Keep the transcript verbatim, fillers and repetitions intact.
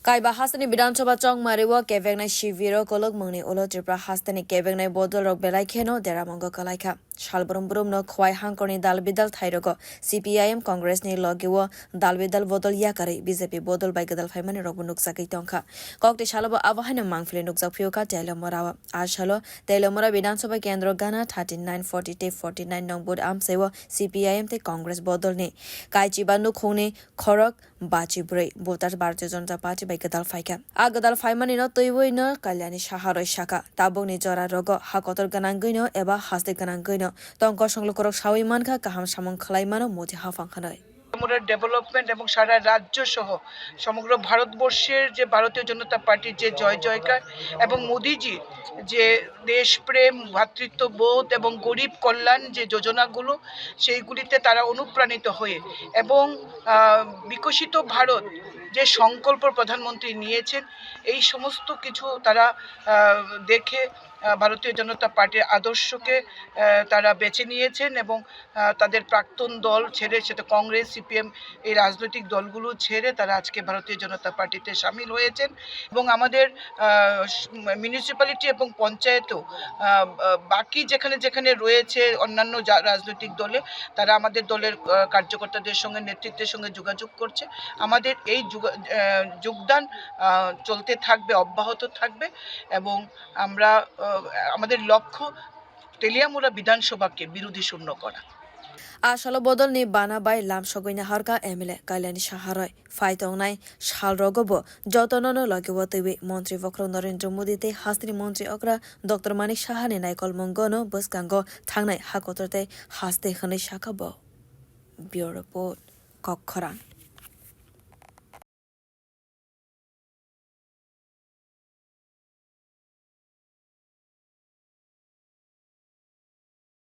Kaiba hasteni Bidhan Sabha chongmari o kebeknai shibiro kolokmungni ulo Tripura hasteni kebeknai bodol rok belai kheno deramungo kalaikha. Salbrum brum no khwai hangkorni dal bidal thairogo C P I M Congress ni logi o dal bidal bodol yakarwi B J P bodol bai gwdal phaimani rokbo nukjagwi tongkha. Kokti salo bo abo haino mangpili nukjak phiyokha Teliamura o. A salo Teliamura Bidhan Sabha kendro gana thirty nine forty tei forty nine nong bud amsai o C P I M tei Congress bodol ni kaichiba nukhungni khorok bachi bwrwi voters Bharatiya Janata Party bai gwdal phaikha. A gwdal phaimanino twiwi no Kalyani Saha roi sakha, tabukni jora rogo ha kotor gwnangwi no eba haste gwnangwi no tong kosong lukurok sawi mankha, kaham samung khwlai mano Modi haphang hwnwi. ত্রিপুরার ডেভেলপমেন্ট এবং সারা রাজ্য সহ সমগ্র ভারতবর্ষের যে ভারতীয় জনতা পার্টির যে জয় জয়কার এবং মোদিজি যে দেশপ্রেম, ভ্রাতৃত্ববোধ এবং গরিব কল্যাণ যে যোজনাগুলো, সেইগুলিতে তারা অনুপ্রাণিত হয়ে এবং আহ, বিকশিত ভারত যে সংকল্প প্রধানমন্ত্রী নিয়েছেন, এই সমস্ত কিছু তারা আহ, দেখে আহ, ভারতীয় জনতা পার্টির আদর্শকে আহ, তারা বেছে নিয়েছেন এবং আহ, তাদের প্রাক্তন দল ছেড়ে, সেটা কংগ্রেস, সিপিএম, এই রাজনৈতিক দলগুলো ছেড়ে তারা আজকে ভারতীয় জনতা পার্টিতে সামিল হয়েছেন। এবং আমাদের আহ, মিউনিসিপ্যালিটি এবং পঞ্চায়েতও আহ, আহ, বাকি যেখানে যেখানে রয়েছে অন্যান্য জা- রাজনৈতিক দলে, তারা আমাদের দলের আহ, কার্যকর্তাদের সঙ্গে, নেতৃত্বের সঙ্গে যোগাযোগ করছে। আমাদের এই যোগা- আহ, যোগদান আহ, চলতে থাকবে, অব্যাহত থাকবে এবং আমরা আহ, আমাদের লক্ষ্য তেলিয়ামুড়া বিধানসভাকে বিরোধী শূন্য করা। A salo bodolni bana bai lam sogwi naharkha M L A Kalyani Saha roi. Phai tongnai sal rogo bo jotono no logi o twiwi montri bokhorok Narendra Modi tei hasteni montri okra Doctor Manik Saha ni naikolmungo no bwskango thangnai ha kotor tei haste hwnwi sakha bo. Bureau Report, Kokkhorang.